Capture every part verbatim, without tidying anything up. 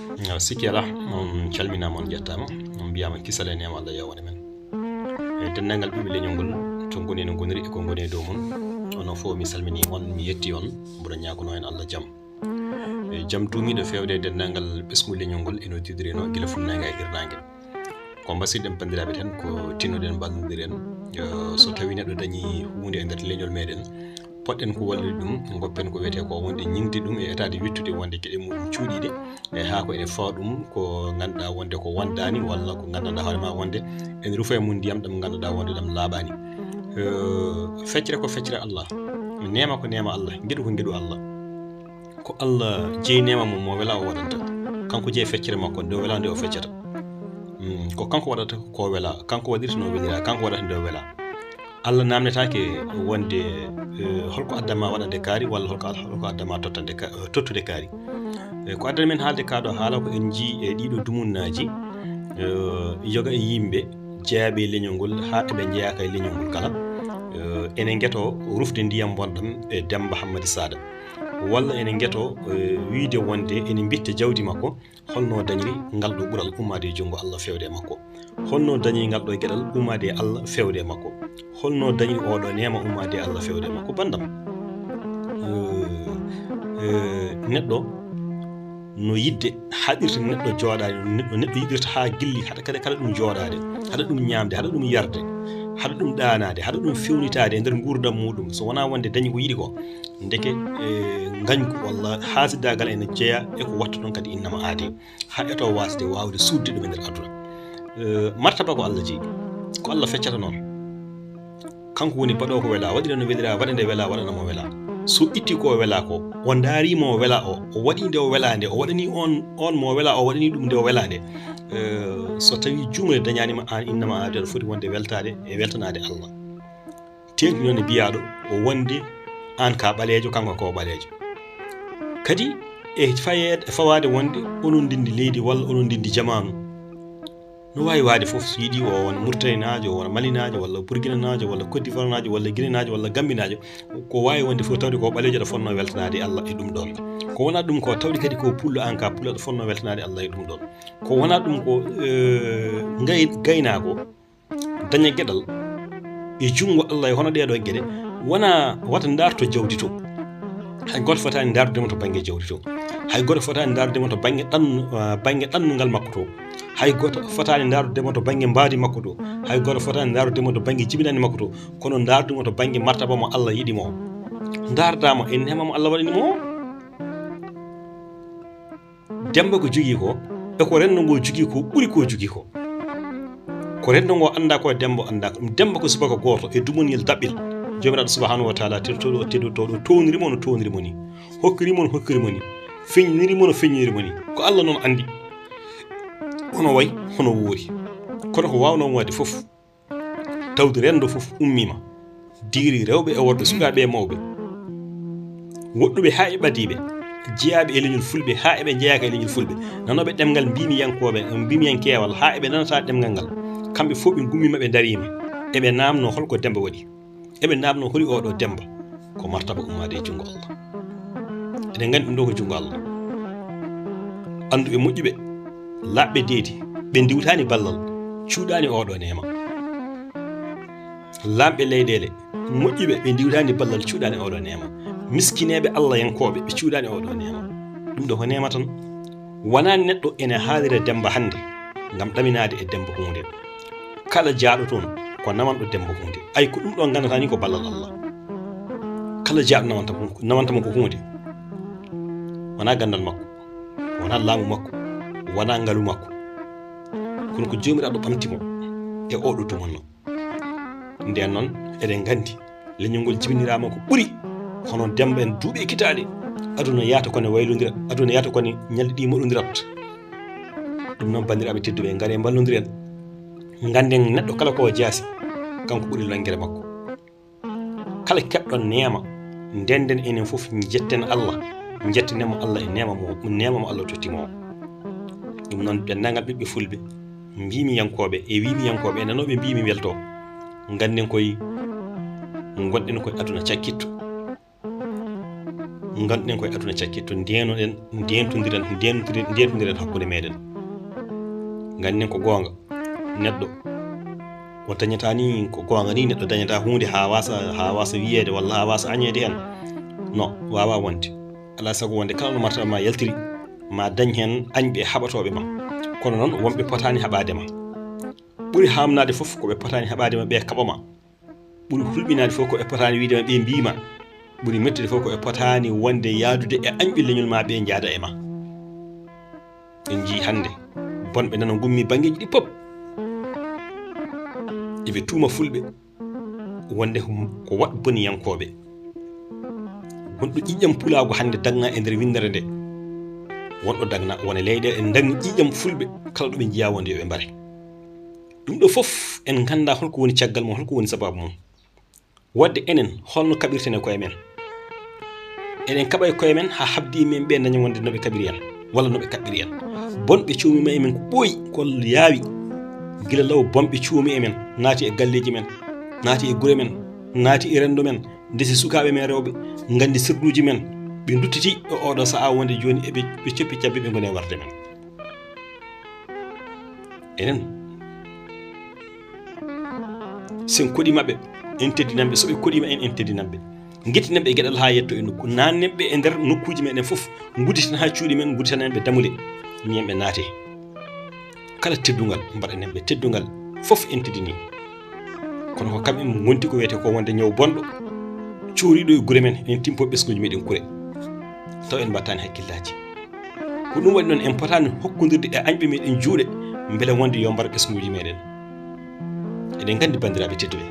Awa, sikki alaa, on calminaama, on njettaama, on mbiyaama kisal e neema Allah yo won e men. E denndaangal ɓiɓɓe leñol ngol, to ngoni no ngoniri e ko ngoni e dow mum, onon fof mi salminii on, mi yetti on, mboɗo ñaagunoo en Allah jam. E jam duumiiɗo feewde e denndaangal ɓesngu leñol ngol e no tiidirino gila funnaange e hirnaange. Ko mbasiɗen banndiraaɓe tan ko tinnoɗen mballondiren. Eh, so tawii neɗɗo dañii huunde e nder leñol meɗen, poɗɗen ko wallude ɗum, ngoppen ko wiyetee ko wonde ñiŋde ɗum e etaade wittude wonde geɗe muɗum cuuɗiiɗe, e haa ko ene fawa ɗum ko ngannduɗaa wonde ko wondaani walla ko nganndanɗaa hoore ma wonde ene rufa e mum ndiyam ɗam ngannduɗaa wonde ɗam laaɓaani. Eh, feccere ko feccere Allah, neema ko neema Allah, ngeɗu ko ngeɗu Allah. Ko Allah jeyi neema mum mo wela o waɗanta. Kanko jeyi feccere makko nde o wela nde o feccata. Mm, ko kanko waɗata ko wela, kanko waɗirta no welira, kanko waɗata nde o wela. Allah namnetaake wonde, eh, holko addama waɗande kaari walla holko, holko addama tottande ka-, eh, tottude kaari. Eh, ko addani men haalde kaa ɗo haala ko en njii e ɗiɗo dumunnaaji, eh, yoga e yimɓe jeyaɓe e leñol ngol haa ɓe njeyaaka e leñol ngol kala, eh, ene ngeto rufde ndiyam bonɗam e Demba Hammadi Sada. Walla ene ngeto, eh, wiide wonde ene mbitta jawdi makko, holno dañiri ngal ɗo ɓural ummaade e junngo Allah feewde e makko? Holno dañiri ngal ɗo geɗal ummaade e Allah feewde e makko? Holno dañiri oɗo neema ummaade e Allah feewde e makko? Banndam, eh, eh, neɗɗo no yiɗde haɗirta neɗɗo jooɗaade, no neɗɗo, neɗɗo yiɗirta haa gilli haɗa kadi kala ɗum jooɗaade, haɗa ɗum ñaamde, haɗa ɗum yarde, haɗa ɗum ɗaanaade, haɗa ɗum fewnitaade e nder nguurndam muɗum, so wonaa wonde dañi ko yiɗi ko. Ndeke, eh, ngañgu walla haasidaagal ene jeya e ko watta ɗon kadi innama aade, haa eto waasde waawde suuɗde ɗum e nder aduna. Eh, martaba ko Allah jeyi, ko Allah feccata noon. Kanko woni baɗo ko wela, waɗira no welira, waɗa nde wela, waɗana mo wela. So itti ko wela ko, o ndaari mo wela o, o waɗi nde o wela nde, o waɗani on, on mo wela, o waɗani ɗum nde o wela nde. Eh, so tawi juumre dañaanima aan, innama aade aɗa foti wonde weltaade e weltanaade Allah. Teeŋti noon e mbiyaaɗo o wonde aan ka ɓaleejo, kanko ko ɓaleejo. Kadi e fayeede, e fawaade wonde onon ndinndi leydi walla onon ndinndi jamaanu. No waawi waade fof, so yiɗi o wona Muritaninaajo, o wona Malinaajo, walla Burkinanaajo, walla Côte d'Ivoirenaajo, walla Guinénaajo, walla Gambinaajo, ko waawi wonde fof tawde ko ɓaleejo aɗa fotnoo weltanaade Allah e ɗum ɗoon. Ko wonaa ɗum ko tawde kadi ko pullo aan ka pullo aɗa fotnoo weltanaade Allah e ɗum ɗoon. Ko wonaa ɗum ko, eh, ngay-, gaynaako daña geɗal e junngo Allah e hono ɗee ɗoo geɗe, wonaa wata ndaarto jawdi to. Hay gooto fotaani ndaardude mo to bannge jawdi to. Hay gooto fotaani ndaardude mo to bannge ɗannu-, ah, bannge ɗannungal makko to. Hay gooto fotaani ndaardude mo to bannge mbaadi makko to. Hay gooto fotaani ndaardude mo to bannge jibinaani makko to. Kono ndaardu mo to bannge martaba mo Allah yiɗi mo. Ndaardaa mo e neema mo Allah waɗani mo. Demba ko jogii ko, e ko renndo ngoo jogii ko, ɓuri ko jogii ko. Ko renndo ngoo anndaa ko, Demba anndaa ko. Ɗum Demba ko subaka gooto e dumonyel daɓɓel. Joomiraaɗo subhanahu wa taala teddotooɗo, teddotooɗo towniri mo no towniri mo ni. Hokkiri mo no hokkiri mo ni. Feññiniri mo no feññiniri mo ni. Ko Allah noon anndi. Hono wayi, hono woori. Kono ko waawnoo mo waɗde fof. Tawde renndo fof ummiima, diiri rewɓe e worɓe, sukaaɓe e mawɓe, woɗɗuɓe haa e ɓadiiɓe, jeyaaɓe e leñol Fulɓe haa e ɓe njeyaaka e leñol Fulɓe, nanooɓe ɗemngal mbimiyankooɓe, mbimiyankeewal haa e ɓe nanataa ɗemngal ngal. Kamɓe fof ɓe ngummiima, ɓe ndariima, eɓe naamnoo hol ko Demmba waɗi. Eɓe naamnoo holi oo ɗoo Demmba. Ko martaba ummaade e junngo Allah. Eɗen nganndi ɗum ɗoo ko junngo Allah. Annduɓe moƴƴuɓe, laaɓɓe deedi, ɓe ndiwtaani ballal, cuuɗaani oo ɗoo neema. Laamɓe leyɗeele moƴƴuɓe, ɓe ndiwtaani ballal, cuuɗaani oo ɗoo neema. Miskineeɓe Allayankooɓe, ɓe cuuɗaani oo ɗoo neema. Ɗum ɗoo ko neema tan. Wonaa neɗɗo ene haalira Demmba hannde ngam ɗaminaade e Demmba huunde. Kala jaaɗo toon ko namanɗo Demmba huunde. Ay, ko ɗum ɗoo nganndataa ni ko ballal Allah. Kala jaaɗo namanta mo, namanta mo ko huunde, wonaa ganndal makko, wonaa laamu makko, wonaa ngalu makko, kono ko Joomiraaɗo ɓamti mo e oo ɗoo dumunna. Ndeen noon, eɗen nganndi, leñol ngol jibiniraama ko ɓuri, hono Demmba en duuɓi e kitaaɗe. Aduna yahata ko ne waylondira, aduna yahata ko ne ñalɗi ɗi moɗondirat. Ɗum noon, banndiraaɓe tedduɓe, ngaree mballondiren. Ngannden neɗɗo kala ko o jaasi, kanko ɓuri lanngere makko. Kala keɓɗo neema, ndennden enen fof njetten Allah, njettinen mo Allah e neema mo, neema mo Allah totti mo o. Ɗum noon, denndaangal ɓiɓɓe Fulɓe, mbimiyankooɓe e wimiyankooɓe e nanooɓe mbimi weltoo, ngannden koye, ngonɗen koye aduna cakkitto. Ngannduɗen koye aduna cakki to ndenoɗen, ndentondiren, ndentondiren, ndentondiren hakkunde meɗen. Ngannden ko goonga, neɗɗo o dañata ni ko goonga ni, neɗɗo dañata huunde haa wasa, haa wasa wiyeede walla haa wasa añeede heen. No waawa wonde. Alaa sago wonde kala no martaba ma yaltiri, ma dañ heen añɓe e haɓatooɓe ma. Kono noon wonɓe potaani haɓaade ma. Ɓuri haamnaade fof ko ɓe potaani haɓaade ma ɓe kaɓa ma. Ɓuri hulɓinaade fof ko ɓe potaani wiide ma ɓe mbiima. Ɓuri mettude fof ko ɓe potaani wonde yaadude e añɓe leñol ma ɓe njaada e ma. En njii hannde bonɓe nana ngummi banngeeji ɗi pop. Eɓe tuuma fulɓe wonde ko waɗ boniyankooɓe. Wonɗo ƴiƴam pulaagu hannde dagna e nder winndere nde. Wonɗo dagna wona leyɗe en dagni ƴiƴam fulɓe kala ɗo ɓe njiya wonde yo ɓe mbare. Ɗum ɗo fof en ngannda holko woni caggal mum, holko woni sababu mum. Wadde enen holno kaɓirten e koye men? Eɗen kaɓa e koye men haa habdi men ɓe daña wonde no ɓe kaɓiri en walla no ɓe kaɓɓiri en. Bonɓe cuumi ma e men ko ɓooyi, ko yaawi. Gila law bonɓe cuumi e men, naati e galleeji men, naati e gure men, naati e renndo men, ndesi sukaaɓe men rewɓe, nganndi sirluuji men, ɓe nduttiti e oɗo sahaa wonde jooni eɓe, ɓe coppi cabbe ɓe ngoni e warde men. Enen, sen koɗi maɓɓe, en teddinan ɓe. So ɓe koɗima en, en teddinan ɓe. Ngettinan ɓe e geɗal haa yetto e nokku. Nannen ɓe e nder nokkuuji meɗen fof. Ngudditan haa cuuɗi men, ngudditan en ɓe damule. Ñiyen ɓe naate. Kala teddungal, mbaɗanen ɓe teddungal. Fof en teddini. Kono ko kamɓe ngonti ko wiyetee ko wonde ñaw bonɗo. Cuuriiɗo e gure men, en timpo ɓesnguuji meɗen kure. Taw en mbattaani hakkillaaji. Ko ɗum waɗi noon en potaani hokkondirde e añɓe meɗen juuɗe, mbele wonde yo mbar ɓesnguuji meɗen. Eɗen nganndi banndiraaɓe tedduɓe.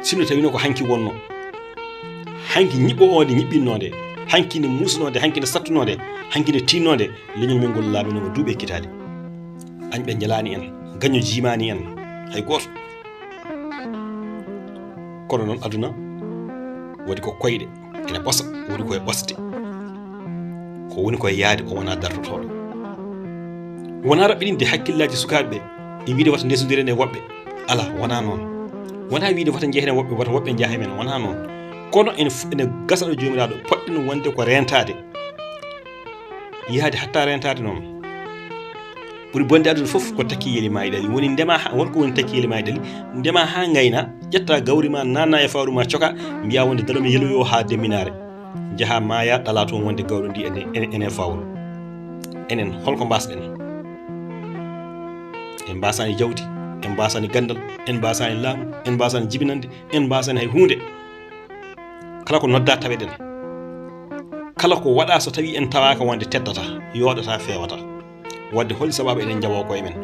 Sinno tawino ko hanki wonno. Hanki ñiɓɓo o nde ñiɓɓinno nde. Hanki nde musno nde, hanki nde sattuno nde, hanki nde tinno nde. Leñol men ngol laamino mo duuɓi e kitaale. Añɓe njalaani en, gaño jiimaani en, hay gooto. Kono noon aduna waɗi ko koyɗe ene ɓosa, waɗi koye ɓosde. Ko woni koye yaade o wona dartotooɗo. Wona raɓɓininde hakkillaaji sukaaɓe ɓe e wiide wata ndesondiren e woɓɓe. Alaa, wona noon. Wona wiide wata njehen e woɓɓe, wata woɓɓe njaha e men, wona noon. Kono ene f-, ene gasa ɗo Joomiraaɗo, poɗɗen wonde ko reentaade. Yahde hatta reentaade noon. Ɓuri bonde aduna fof ko takkiyeli ma e ɗali. Woni ndema ha, won ko woni takkiyeli ma e ɗali. Ndema ha ngayna, ƴetta gawri ma, nanna e fawru ma, coka, mbiya wonde dalo mi yeloyo ha demminaare. Njaha maya, ɗala toon wonde gawri ndi ene, ene, ene fawru. Enen, holko mbasɗen? En mbasani jawdi, en mbasani gandal, en mbasani laamu, en mbasani jibinande, en mbasani hay huunde. Kala ko nodda taweɗen. Kala ko waɗa so tawi en tawaaka wonde teddata, yooɗata, feewata. Wadde holi sababu eɗen njawo koye men?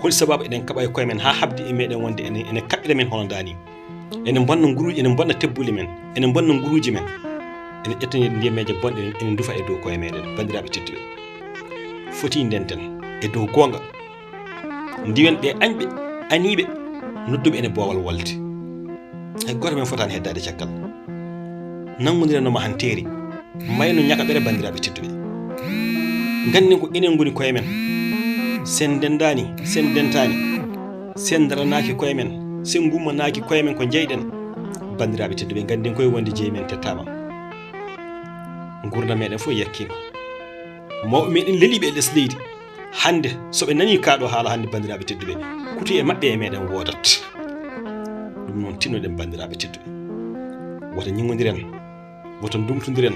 Holi sababu eɗen kaɓa e koye men haa habdi e meɗen wonde ene, ene kaɓɓira men hono nda ni? Ene bonna nguruuji, ene bonna tebbuli men, ene bonna nguruuji men. Ene ƴetta ndiyameeje bonɗe, ene ndufa e dow koye meɗen, banndiraaɓe tedduɓe. Foti ndenten e dow goonga. Ndiwen ɓe añɓe, aniiɓe, nodduɓe ene boowal wolde. Hay gooto men fotaani heddaade caggal. Nanngondiren no mahanteeri. Mbayno ñakaɓere, banndiraaɓe tedduɓe. Ngannden ko enen ngoni koye men. Sen ndenndaani, sen ndentaani, sen ndaranaaki koye men, sen ngummanaaki koye men ko jeyɗen. Banndiraaɓe tedduɓe, ngannden koye wonde jeyi men tettaama. Nguurndam meɗen fof yakkiima. Mawɓe meɗen leliiɓe e les leydi. Hannde, so ɓe nanii kaa ɗoo haala hannde, banndiraaɓe tedduɓe, kuutu e maɓɓe e meɗen woodat. Ɗum noon, tinnoɗen, banndiraaɓe tedduɓe. Wota ñiŋondiren, wota ndumtondiren,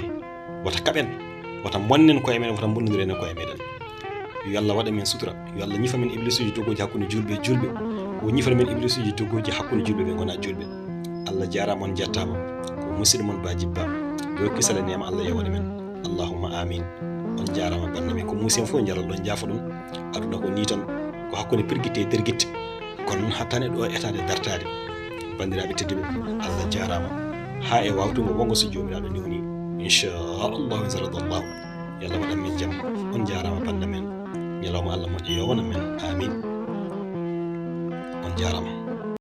wota kaɓen, wota mbonnen koye men, wota mbonnondiren e koye meɗen. Yo Allah waɗan men sutura, yo Allah ñifa men iblisuuji dogooji hakkunde juulɓe e juulɓe, o ñifana men iblisuuji dogooji hakkunde juulɓe ɓe ngonaa juulɓe. Allah jaaraama, on njettaama. Ko musidɗo mon Ba Jibba. Yo kisal e neema Allah yowana men. Allahumma amin. On njaaraama bannde men. Ko muusi en fof njalal ɗon, njaafoɗon. Aduna ko nii tan, ko hakkunde pirgitte e dergitte. Kono noon, hattaani ɗo etaade dartaade. Banndiraaɓe tedduɓe, Allah jaaraama. Haa e waawtungo wongo so Joomiraaɗo newni. Inchallahu, in saratallahu. Yo Allah waɗan men jam. On njaaraama bannde men. Ñalawma Allah moƴƴo yowana men. Amin. On njaaraama.